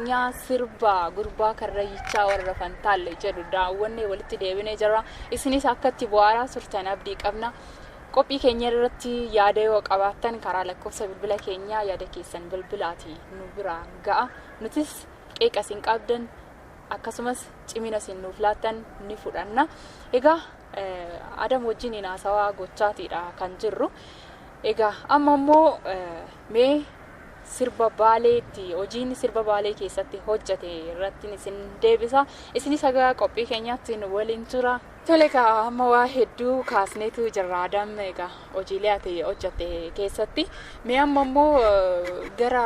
keenya sirba gurbaa karrayyichaa warra Fantaalle jedhu daawwannee walitti deebinee jirra. Isinis akka itti bu'aaraa turtan abdii qabna. Qophii keenya irratti yaada yoo qabaattan karaa lakkoofsa bilbila keenyaa yaada keessan bilbilaati nu biraan ga'a. Nutis qeeqa isin qabdan akkasumas cimina isin nuuf laattan ni fudhanna. Egaa Adam wajjiniin haasawaa gochaatiidha kan jirru. Egaa amma immoo mee sirba Baaleetti hojiin sirba Baalee keessatti hojjete irratti isin deebisa. Isinis haga qophii keenyaatti nu waliin tura. Tole egaa amma waa hedduu kaasneetu jirra Adam egaa hojiilee ati hojjette keessatti. Mee amma immoo gara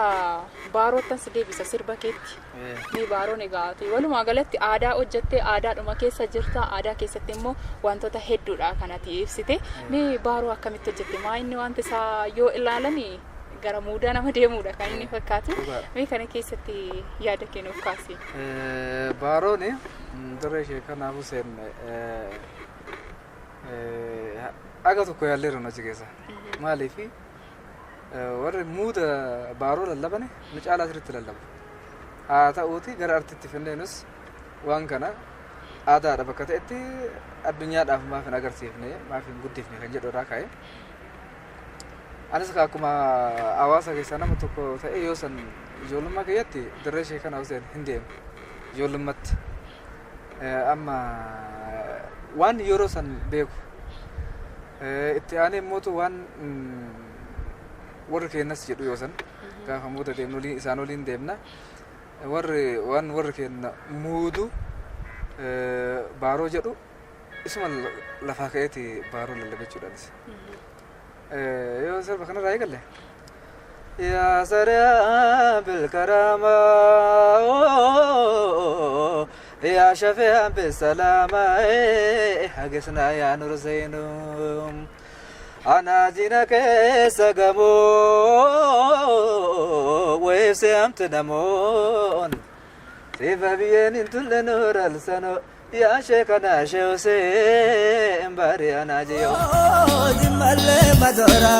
baaroottan si deebisa sirba keetti. Mee baaroon egaa ati walumaa galatti aadaa hojjettee aadaadhuma keessa jirta aadaa keessatti immoo wantoota hedduudha kan ati ibsite. Mee baaroo akkamitti hojjette? Maa inni wanta isaa yoo ilaalani gara muudaa nama deemuudha kan inni fakkaatu. Mee kana keessatti yaada kee nuuf kaasi. Baaroon dirree sheekanaa Huseen aga tokko yaalleerra achi keessa. Maaliif warri muuda baaroo lallabani nu caalaa sirriitti lallabu. Haa ta'uuti gara artitti finneenus waan kana aadaadha bakka ta'etti addunyaadhaaf maaf hin agarsiifne maaf hin guddifne kan jedhu irraa ka'e. Anis akkuma hawaasa keessaa nama tokko ta'e yoo san ijoollummaa kiyyatti dirree sheekana Huseen hin deemu ijoollummaatti. Amma waan yeroo san beeku itti aanee immootu waan warri keenyas jedhu yoo san gaafa muuda deemnu isaan waliin deemna warri waan warri keenya muudu baaroo jedhu isuma lafaa ka'eeti baaroo lallabe jechuudhaanis. Yoo sirba kanarraa eegalle. يا سريع بالكرامة يا شفيع بالسلامة حقسنا يا نور زينوم أنا جينك سقمو ويسامت نمون سيفا بيين انتو نور السنو يا شيخنا شيخ حسين باري أنا جيو Jimmallee mazoora,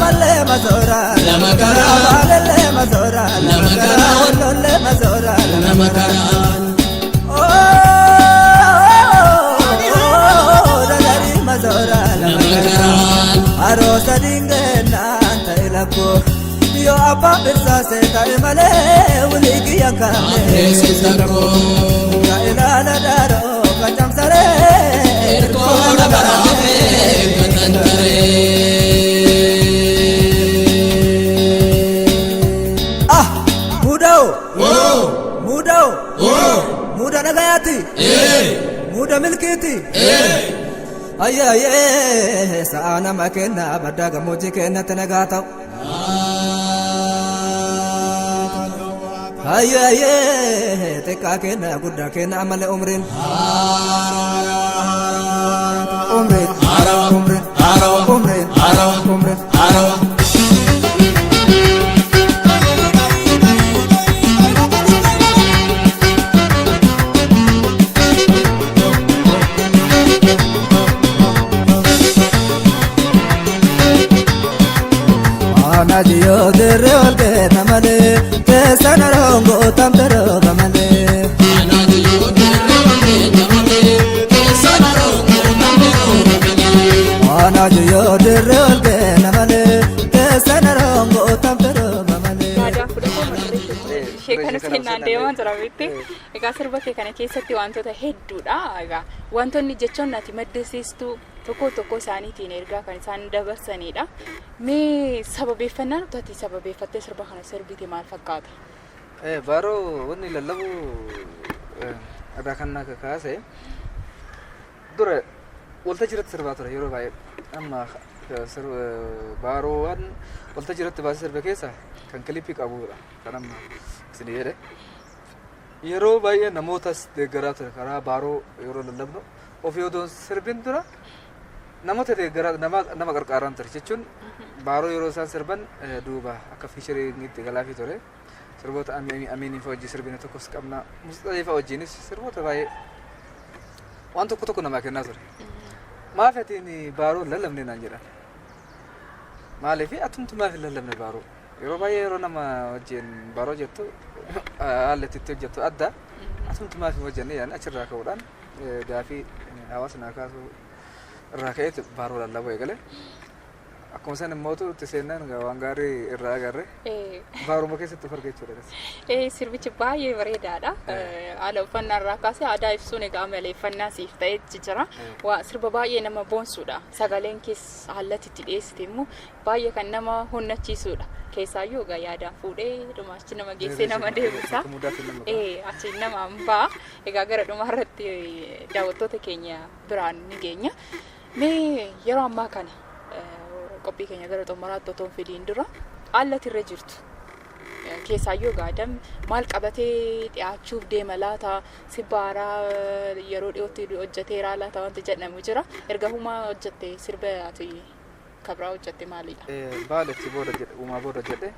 Mallee mazoora, Baalellee mazoora, Wallollee mazoora, Dadarii mazoora, Aroosa dingeenaan ta'e lakkoo yoo abbaan birsaase ta'e malee walii kiyyan kaafne. Ka ilaala daaroo ka camsaree. Ah! Muuda'o! Muuda'o! Muuda nagayaati! Muuda milkiiti! Ayyee ayyee sa'a nama kenna baddaa gammoojjii kennatti nagaa ta'u. Ayyee ayyee xiqqaa kenna guddaa kenna ammallee umriin. Umriin. Umriin. Umriin. Umriin. Anajiyoo dirree ol keessa malee keessa naroongoo tamte rooba malee. Anajiyoo dirree ol keessa malee keessa naroongoo tamte rooba malee. Yaadaa fudhatoo mata duree ishee kana seenaan deemaa jira beekte. Egaa sirba kee kana keessatti wantoota hedduudha. Egaa wantoonni jechoonni ati maddisiistu tokko tokko isaaniitiin ergaa kan isaan dabarsanidha. Mee sababeeffannaan ati sababeeffattee sirba kana sirbite maal fakkaata? Baaroo wanni lallabu irraa kan na kaase dura waltajjii irratti sirbaa ture yeroo baay'ee amma baaroowwan waltajjii irratti baasee sirbe keessa kan kilippii qabudha kan amma isin jedhe. Yeroo baay'ee namootas deeggaraa ture karaa baaroo yeroo lallabnu ofii odoo sirbin dura namoota deeggaraa nama nama qarqaaran ture jechuun baaroo yeroo isaan sirban duuba akka fiichariingitti galaafii ture. Sirboota Amiinii fa'a wajjin sirbine tokkos qabna. Musxafaa fa'a wajjinis sirboota baay'ee waan tokko tokko namaa kennaa ture. Maaf atiin baaroo hin lallabne naan jedhan. Maaliif atumtu maaf hin lallabne baaroo? Yeroo baay'ee yeroo nama wajjin baaroo jettu Haalli itti hojjettu adda. Asumti maaf hin hojjenne yaani achirraa ka'uudhaan gaafii hawaasa naa kaasuu irraa ka'eeti baaroo lallabuu eegale. Akkuma san immootu itti seennaan waan gaarii irraa agarre. Baaruma keessatti of arge jechuudha. Sirbichi baay'ee bareedaadha. Haala uffannaa irraa kaasee aadaa ibsuun egaa amaleeffannaa siif ta'ee jira. Sirba baay'ee nama boonsuudha. Sagaleen kees haalatti itti dhiyeessite immoo baay'ee kan nama honnachiisudha. Keessaayyuu egaa yaadaan fuudhee dhuma achi nama geessee nama deebisa. Achi nama hambaa. Egaa gara dhumaa irratti daawwattoota keenya biraan ni geenya. Mee yeroo ammaa kana qophii keenya gara xumuraatti otoo hin fidiin dura haala irra jirtu keessaayyuu egaa Adam maal qabatee dhiyaachuuf deema laata, sirba haaraa yeroo dhiyootti hojjeteera laata wanti jedhamu jira. Erga humaa hojjette, sirba ati kabraa hojjette maalidha? Baaletti booda jedhe, uumaa booda jedhe,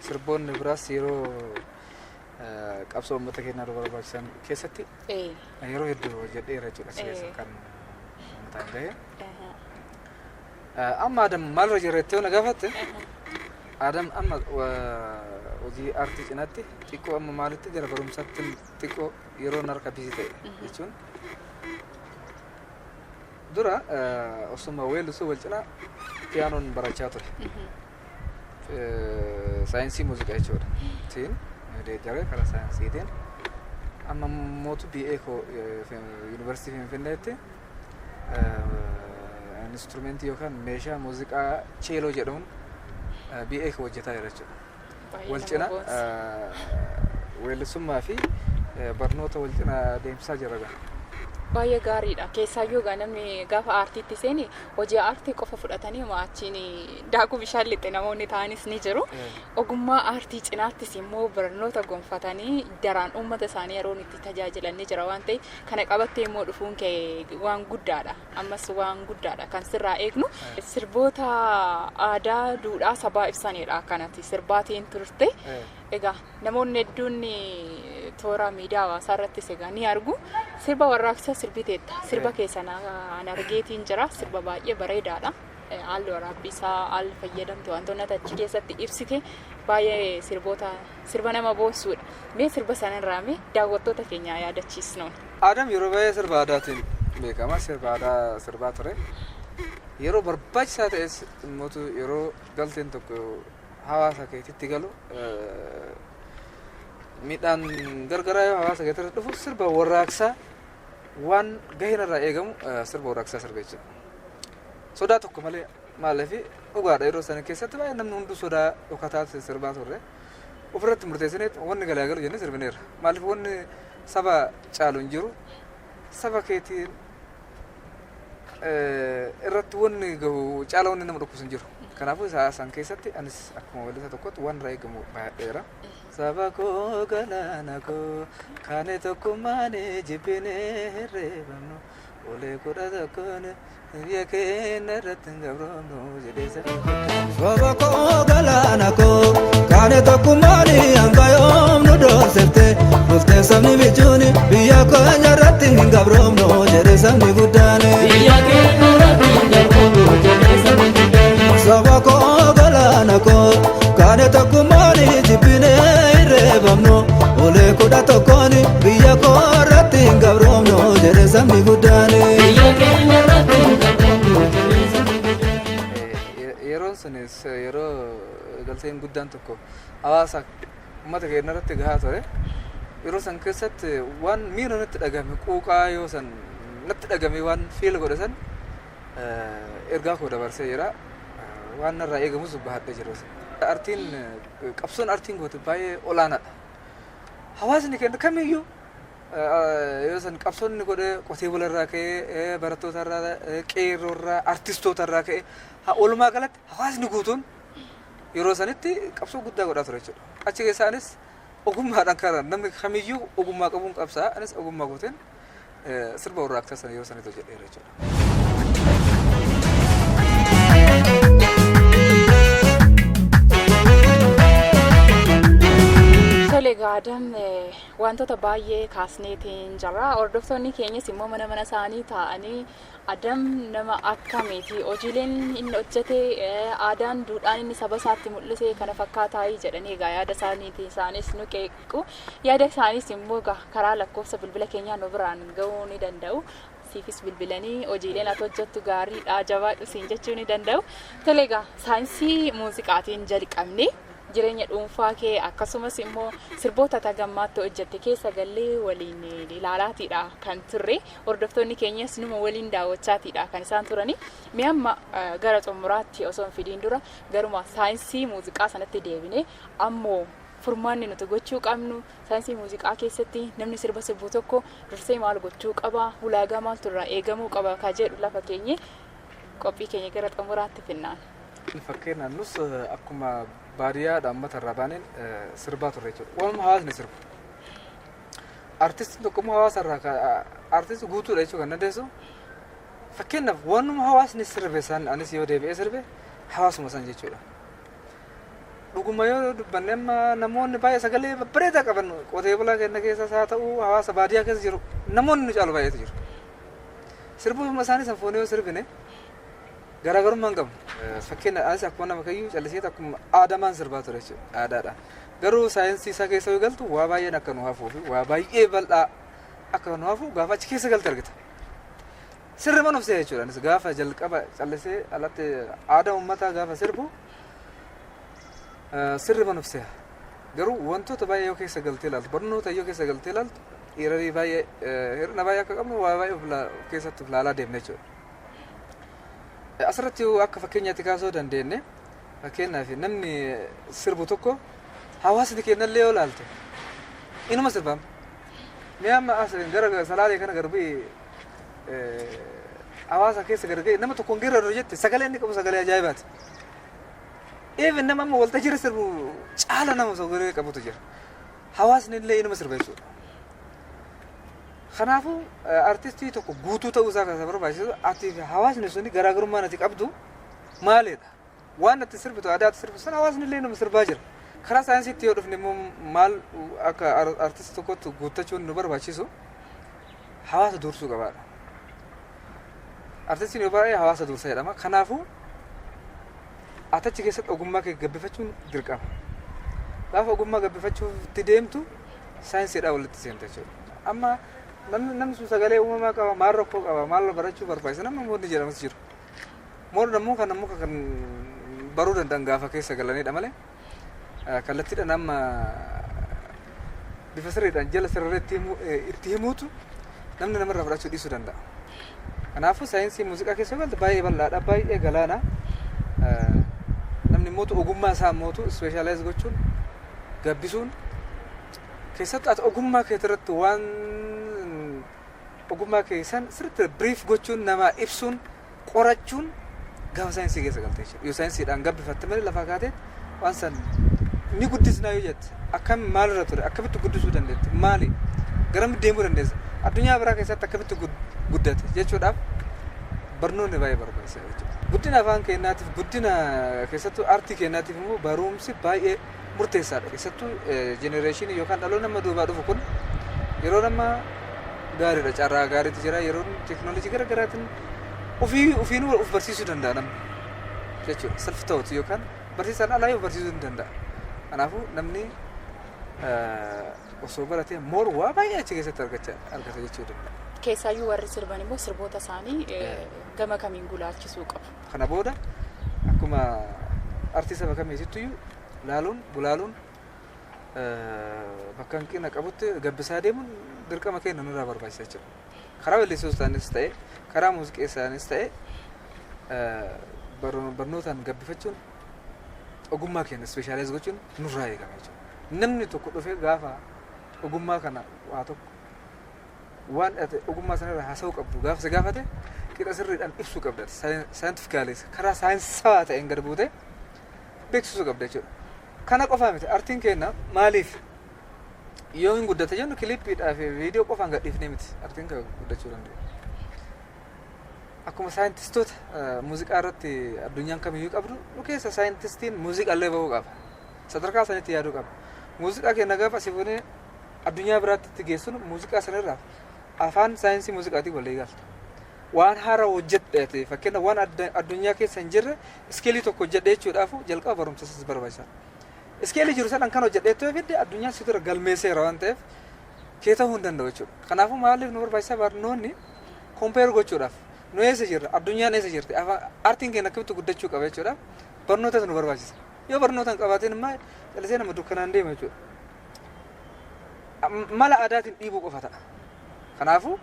sirboonni biraas yeroo qabsoo uummata keenyaa barbaachisan keessatti yeroo hedduu hojjedheera jechuudha achi keessa kan uummataan gahe. Amma Adam maalirra jira jettee na gaafatte, Adam amma hojii aartii cinaatti xiqqoo amma maalitti gara barumsaatti xiqqoo yeroo harka busy ta'e jechuun dura osuma weellisuu wal cinaa piyaanoon barachaa ture. Saayinsii muuziqaa jechuudha. Tiin deeggaree karaa saayinsiitiin amma mootu BA koo Yuunivarsiitii Finfinneetti instrumentii yookaan meeshaa muuziqaa cello jedhamuun BA koo hojjetaa jira jechuudha. Wal cina weellisummaa fi barnoota wal cina deemsisaa jira gaa. Baay'ee gaariidha. Keessaayyuu egaa namni gaafa aartiitti seeni hojii aartii qofa fudhatanii achiin daakuu bishaan lixxe namoonni ta'anis ni jiru. Ogummaa aartii cinaattis immoo barnoota gonfatanii daraan uummata isaanii yeroon itti tajaajilan ni jira waan ta'eef, kana qabattee immoo dhufuun kee waan guddaadha. Ammas waan guddaadha kan sirraa eegnu. Sirboota aadaa duudhaa sabaa ibsanidha kanatti sirbaatiin turte. Egaa namoonni hedduun toora miidiyaa hawaasaa irrattis egaa ni argu. Sirba warraaqsaa sirbiteetta. Sirba keessan an argeetiin jira. Sirba baay'ee bareedaadha. Haalli waraabbii isaa, haalli fayyadamte, wantoonni ati achi keessatti ibsite baay'ee sirboota sirba nama boonsuudha. Mee sirba sanarraa mee daawwattoota keenya yaadachiisnuun. Adam yeroo baay'ee sirba aadaatiin beekama. Sirba aadaa sirbaa ture. Yeroo barbaachisaa ta'es immoo yeroo galteen tokko hawaasa keetitti galu, miidhaan gargaraa yoo hawaasa keetti dhufu, sirba warraaqsaa waan gaheen irraa eegamu sirba warraaqsaa sirba jechuudha. Sodaa tokko malee, maaliif dhugaadha, yeroo sana keessatti baay'ee namni hunduu sodaa dhokataa sirbaa turre. Ofirratti murteessinee wanni galaa galu jennee sirbineerra. Maaliif wanni saba caalu hin jiru. Saba keetiin irratti wanni gahu caala wanni nama dhukkusu hin jiru. Kanaafuu isaa san keessatti anis akkuma weellisaa tokkotti waan irraa eegamu baay'eera. Saba koo, galaana koo, kaane tokkummaan jibbinee hirreeffamnu, ulee 11n biyya keenya irratti hin gabroomnu jedhee sirba. Saba koo, galaana koo, kaane tokkummaan hanga yoomnu doorsifte bultee sabni bichuun, biyya keenya irratti hin gabroomnu jedhe sabni guddaan. Biyya keenya irratti hin gabroomnu jedhee sabni guddaan. Saba koo, galaana koo, kaane tokkummaan jibbinee hirreeffamnu, ulee 11n biyya koo irratti hin gabroomnu jedhe sabni guddaan. Biyya keenya irratti hin gabroomnu jedhee sabni guddaan. Yeroon sunis yeroo galteen guddaan tokko hawaasa uummata keenya irratti gahaa ture. Yeroo san keessatti waan miira natti dhagahame, quuqaa yoo san natti dhagahame, waan feel godhe san ergaa koo dabarsee jira. Waan narraa eegamus bahadhee jira. Artiin qabsoon artiin goote baay'ee olaanaadha. Hawaasni keenya kamiyyuu yoo san qabsoon inni godhe qotee bularraa ka'ee, barattoota irraa, qeerroo irraa, artistoota irraa ka'ee, walumaa galatti hawaasni guutuun yeroo sanitti qabsoo guddaa godhaa ture jechuudha. Achi keessa anis ogummaadhaan karaa namni kamiyyuu ogummaa qabuun qabsaa, anis ogummaa gooteen sirba warraaqsaa sana yeroo sanitti hojjedheera jechuudha. Tole egaa Adam, Wantoota baay'ee kaasneetiin jira. Hordoftoonni keenyas immoo mana mana isaanii taa'anii Adam nama akkamiiti, hojiileen inni hojjete, aadaan duudhaan inni saba isaatti mul'ise kana fakkaataa jedhanii egaa yaada isaaniiti isaanis nu qeequ. Yaada isaanis immoo egaa karaa lakkoofsa bilbila keenyaa nu biraan ga'uu ni danda'u. Siifis bilbilanii hojiileen ati hojjettu gaariidha, jabaadhu siin jechuu ni danda'u. Tole, egaa saayinsii muuziqaatiin jalqabne, jireenya dhuunfaa kee akkasumas immoo sirboota tagammaatti hojjette keessa gallee waliin ilaalaatiidha kan turre. Hordoftoonni keenyas numa waliin daawwachaatiidha kan isaan turani. Mee amma gara xumuraatti osoo hin fidiin dura garuma saayinsii muuziqaa sanatti deebine, ammoo furmaanni nuti gochuu qabnu saayinsii muuziqaa keessatti namni sirba sirbu tokko dursee maal gochuu qaba, ulaagaa maaltu irraa eegamuu qaba ka jedhu lafa keenye qophii keenya gara xumuraatti finnaan. Fakkeenyaaf nus akkuma baadiyyaadha uummata irraa baaneen sirbaa turre jechuudha. Waanuma hawaasni sirbu. Artistiin tokko immoo hawaasa irraa artistii guutuudha jechuu kan dandeessu. Fakkeenyaaf waanuma hawaasni sirbe san anis yoo deebi'ee sirbe hawaasuma san jechuudha. Dhuguma yoo dubbanne, amma namoonni baay'ee sagalee babbareedaa qaban qotee bulaa keenya keessas haa ta'u, hawaasa baadiyyaa keessa jiru, namoonni nu caalu baay'eetu jiru. Sirbuma isaanii san fuunee yoo sirbine garaagarummaa hin qabu. Fakkeenya anis akkuma nama kayyuu callisee akkuma aadamaan sirbaa ture jechuudha, aadaadhaan. Garuu saayinsii isaa keessa yoo galtu waa baay'een akka nu hafuu fi waa baay'ee bal'aa akka nu hafu gaafa achi keessa galte argita. Sirrima nuuf se'e jechuudha. Anis gaafa jalqaba callisee alatti aadaa uummataa gaafa sirbu sirrima nuuf se'a. Garuu wantoota baay'ee yoo keessa galtee ilaaltu, barnoota yoo keessa galtee ilaaltu, dhiirarii baay'ee hir'ina baay'ee akka qabnu waa baay'ee of keessatti of laalaa deemna jechuudha. Asirratti akka fakkeenyaatti kaasuu dandeenye, fakkeenyaaf namni sirbu tokko hawaasni keenyallee yoo ilaalte inuma sirbama. Mee amma as gara Salaalee kana garbii hawaasa keessa garga'e nama tokkoon geerraru jette, sagalee inni qabu sagalee ajaa'ibaati. Even nama amma waltajjiirra sirbu caala nama sagalee qabutu jira. Hawaasni illee inuma sirba jechuudha. Kanaafuu artistii tokko guutuu ta'uu isaa kan isa barbaachisu ati fi hawaasni suni garaagarummaan ati qabdu maalidha? Waan ati sirbitu, aadaa ati sirbitu sana hawaasni illee inuma sirbaa jira. Karaa saayinsiitti yoo dhufne immoo maal akka artistii tokkotti guuttachuun nu barbaachisu, hawaasa dursuu qabaadha. Artistiin yoo baay'ee hawaasa dursa jedhama. Kanaafuu ati achi keessatti ogummaa kee gabbifachuun dirqama. Gaafa ogummaa gabbifachuutti deemtu saayinsiidhaan walitti seenta jechuudha. Amma namni sun sagalee uumamaa qaba, maal rakkoo qaba, maal barachuu barbaachisa, nama moonni jedhamus jiru. Moon ammoo kan ammoo kan baruu danda'an gaafa keessa galanidha malee kallattiidhaan amma bifa sirriidhaan jala sirriitti itti himuutu namni namarraa fudhachuu dhiisuu danda'a. Kanaafuu saayinsii muuziqaa keessa galte baay'ee bal'aadha, baay'ee galaana. Namni mootu ogummaa isaa mootu specialize gochuun gabbisuun, keessattuu ati ogummaa kee irratti waan ogummaa kee san sirriitti brief gochuun, namaa ibsuun, qorachuun gaafa saayinsii keessa galte jechuudha. Yoo saayinsiidhaan gabbifatte malee lafaa kaatee waan san ni guddisnaa yoo jette, akkam maalirra ture, akkamitti guddisuu dandeette, maali, garamitti deemuu dandeessa, addunyaa biraa keessatti akkamitti guddate jechuudhaaf barnoonni baay'ee barbaachisaa jechuudha. Guddina afaan keenyaatiif, guddina keessattuu aartii keenyaatiif immoo barumsi baay'ee murteessaadha. Keessattuu generationii yookaan dhaloonni amma duubaa dhufu kun yeroo nama gaariidha, carraa gaariitu jira, yeroo teekinooloojii gara garaatiin ofii ofiinuu of barsiisuu danda'a namni jechuudha. Self taught yookaan barsiisaan alaa of barsiisuu ni danda'a. Kanaafuu namni osoo baratee more waa baay'ee achi keessatti argata jechuu danda'a. Keessaayyuu warri sirban immoo sirboota isaanii gama kamiin gulaachisuu qabu? Kana booda akkuma artii saba kamiitittuyyuu laaluun gulaaluun bakka hanqina qabutti gabbisaa deemuun dirqama keenya nurraa barbaachisa jechuudha. Karaa weellistootaanis ta'e, karaa muuziqeessaanis ta'e, barnootaan gabbifachuun, ogummaa keenya specialize gochuun nurraa eegama jechuudha. Namni tokko dhufee gaafa ogummaa kana waa tokko waan ati ogummaa sanarra haasa'uu qabdu gaafa si gaafate qixa sirriidhaan ibsuu qabda. Scientifically, karaa saayinsawaa ta'een gad buutee beeksisuu qabda jechuudha. Kana qofaa miti, artiin keenya maaliif yoo hin guddate jennu, kiliippiidhaa fi viidiyoo qofaan gadhiifnee miti artiin kan guddachuu danda'u. Akkuma saayintistoota muuziqaa irratti addunyaan kamiyyuu qabdu, nu keessa saayintistiin muuziqaa illee bahuu qaba. Sadarkaa sanitti yaaduu qaba. Muuziqaa keenya gaafa asii fuunee Addunyaa biraatti itti geessuun muuziqaa sanarraa afaan saayinsii muuziqaatiin walii galta. Waan haaraa hojjedhe, fakkeenya waan addunyaa keessa hin jirre scale tokko hojjedhe jechuudhaaf jalqaba barumsa si barbaachisa. Scale jiru san kan hojjedhe yoo fidde, addunyaan si dura galmeesseera waan ta'eef kee ta'uu hin danda'u jechuudha. Kanaafuu maaliif nu barbaachisa barnoonni? Compare gochuudhaaf, nu eessa jirra, addunyaan eessa jirti, aartiin keenya akkamitti guddachuu qaba jechuudha. Barnootatu nu barbaachisa. Yoo barnoota hin qabaatin immoo callisee nama dukkanaan deema jechuudha. Mala aadaatiin dhiibuu qofa ta'a. Kanaafuu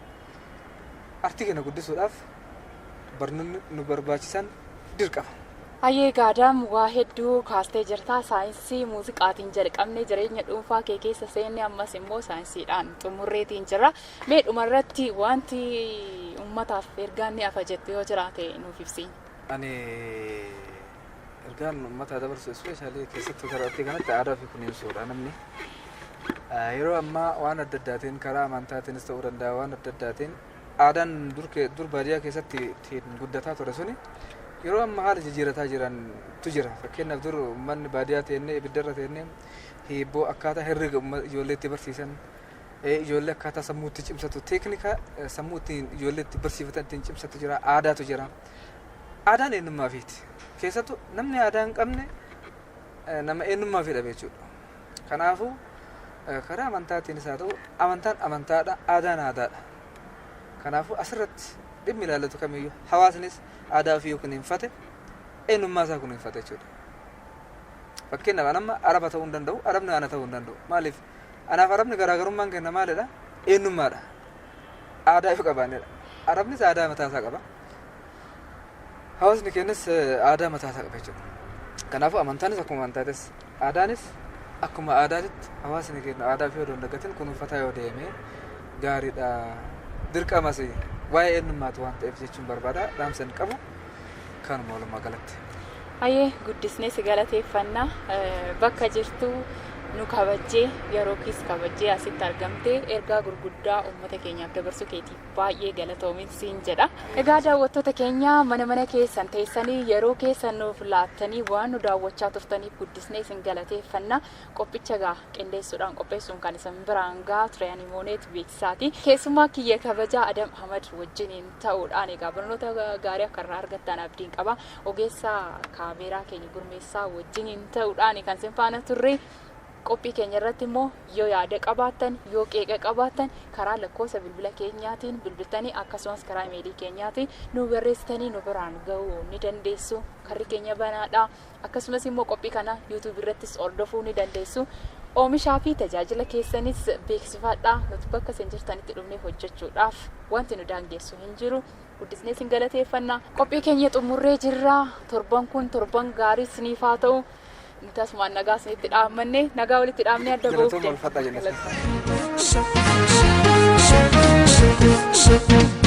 aartii keenya guddisuudhaaf barnoonni nu barbaachisan dirqama. Hayyee Gaadaam, waa hedduu kaastee jirta. Saayinsii muuziqaatiin jalqabne, jireenya dhuunfaa kee keessa seenne, ammas immoo saayinsiidhaan xumurreetiin jira. Mee dhumarratti wanti uummataaf ergaan ni hafa jettu yoo jiraate nuuf ibsi. Ani ergaan uummataa dabarsu, especially keessattuu karaa aartii kanatti, aadaa fi kunuunsuudha namni. Yeroo ammaa waan adda addaatiin, karaa amantaatiinis ta'uu danda'a, waan adda addaatiin aadaan dur baadiyyaa keessatti ittiin guddataa ture suni yeroo ammaa haala jijjiirataa jirantu jira. Fakkeenyaaf, dur uummanni baadiyyaa teennee, ibiddarra teennee, hiibboo, akkaataa herrega ijoollee itti barsiisan, ijoollee akkaataa sammuu itti cimsatu, teeknika sammuu ittiin ijoollee itti barsiifatan, ittiin cimsatu jira, aadaatu jira. Aadaan eenyummaa ofiiti. Keessattuu namni aadaa hin qabne nama eenyummaa ofii dhabe jechuudha. Kanaafuu karaa amantaatiinis haa ta'u, amantaan amantaadha, aadaan aadaadha. Kanaafuu asirratti dhimmi ilaallatu kamiyyuu, hawaasnis aadaa ofii yoo kunuunfate eenyummaa isaa kunuunfate jechuudha. Fakkeenyaaf, an amma Araba ta'uu hin danda'u, Arabni ana ta'uu hin danda'u. Maaliif? Anaaf Arabni garaagarummaan kenna maalidha? Eenyummaadha. Aadaa ifa qabaannedha. Arabnis aadaa mataa isaa qaba. Hawaasni keenyas aadaa mataa isaa qaba jechuudha. Kanaafuu amantaanis akkuma amantaatis, aadaanis akkuma aadaatitti, hawaasni keenya aadaa ofii odoo hin dagatin kunuunfataa yoo deeme gaariidha. Dirqamas waa'ee eenyummaati waan ta'eef jechuun barbaada. Dhaamsa hin qabu kanuma walumaa galatti. Hayyee, guddisnee si galateeffannaa. Bakka jirtu nu kabajjee, yeroo kees kabajjee asitti argamtee ergaa gurguddaa uummata keenyaaf dabarsuu keetiif baay'ee galatoomin siin jedha. Egaa daawwattoota keenya, mana mana keessan teessanii yeroo keessan nuuf laattanii waan nu daawwachaa turtaniif guddisnee isin galateeffanna. Qophicha gaa qindeessuudhaan, qopheessuun kan isin biraan gaa ture ani Mooneet Beeksisaati. Keessumaa kiyya kabajaa Adam Ahmad wajjiniin ta'uudhaan egaa barnoota gaarii akka irraa argattan abdiin qaba. Ogeessa kaameeraa keenya Gurmeessaa wajjiniin ta'uudhaan kan isin faana turre. Qophii keenya irratti immoo yoo yaada qabaattan, yoo qeeqa qabaattan, karaa lakkoofsa bilbila keenyaatiin bilbiltanii, akkasumas karaa imeelii keenyaatiin nu barreessitanii nu biraan gahuu ni dandeessu. Karri keenya banaadha. Akkasumas immoo qophii kana YouTube irrattis hordofuu ni dandeessu. Oomishaa fi tajaajila keessanis beeksifadhaa. Nuti bakka isin jirtanitti dhufnee hojjechuudhaaf wanti nu daangessu hin jiru. Guddisnee isin galateeffanna. Qophii keenya xumurree jirra. Torban kun torban gaarii isiniif haa ta'u. Nuti asumaan nagaa isinitti dhaammanne, nagaa walitti dhaamnee adda bahuuf Galatooma, ulfaadhaa jenna. Galatooma.